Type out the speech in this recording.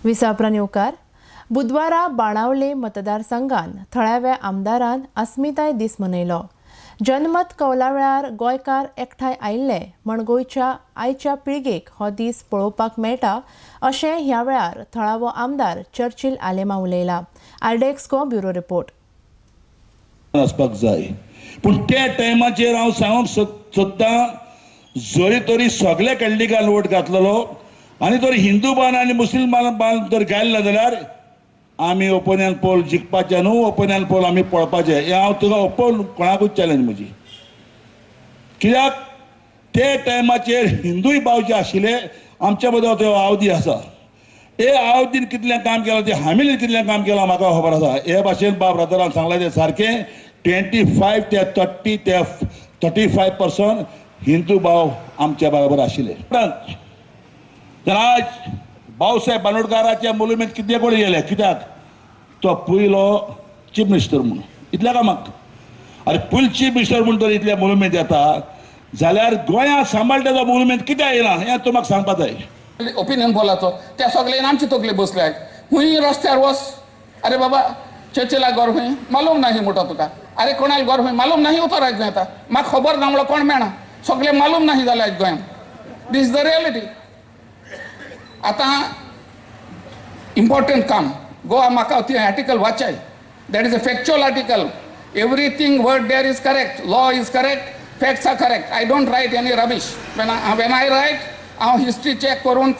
विसापरान येवकार. बुधवारा बाणावले मतदारसंघान थळाव्या आमदारान अस्मिताय दीस मनयलो. जनमत कौला वेळार गोंयकार एकठांय आयिल्ले म्हण गोंयच्या आयच्या पिळगेक हो दीस पळोवपाक मेळटा अशें ह्या वेळार थळावो आमदार चर्चिल आलेमा उलयला. RDX Goa bureau report. आसपाक जाय, पूण त्या टायमाचेर हांव सांगूंक सोदतां, जरी तरी सगळे कॅन्डिडेटान वोट घातलेलो आनी जर हिंदू बान आनी मुस्लीम बान जर घायले ना जाल्यार आमी ओपिनियन पोल जिखपाचे न्हू, ओपिनियन पोल आमी पळोवपाचे. हें हांव तुका ओपन कोणाकूच चॅलेंज म्हजी, कित्याक ते टायमाचेर हिंदूय भाव जे आशिल्ले आमच्या बद्दल त्यो आवदी आसा. हे आवदीन कितलें काम केलां तें हामीन कितलें काम केलां म्हाका खबर आसा. हे भाशेन बाब ब्रदरान सांगलां तें सारकें 25 ते 30 ते 35% हिंदू भाव आमच्या बरोबर आशिल्ले. आज भाऊसाहेब बांदोडकाराच्या मुलुमेंत कितें कोण गेले, कित्याक तो पयलो चीफ मिनिस्टर म्हणून इतल्या कामाक. आरे पयलो चीफ मिनिस्टर म्हूण तर इतल्या मुलुमेंत येता जाल्यार गोंया सांबाळटा तो मुलुमेंत कित्याक येना हें तुमकां सांगपा जाय. ओपिनियन पोलाचो त्या सगळे आमची तकली बसले. हुंय रस्त्यार वस, अरे बाबा चर्चिला घर हुंय मालूम नाही म्हणटा तुका, अरे कोणाल घर हुंय मालूम नाही उतर आयज गोंयांत, म्हाका खबर ना म्हणलो कोण मेळना, सगळे मालूम नाही जालें आयज गोंयांत. This is the reality. आतां इम्पॉर्टंट काम गोवा म्हाका ती article वाचाय, that is a factual article, everything word there is correct, law is correct, facts are correct. I don't write any rubbish. When I write हांव हिस्ट्री चॅक करून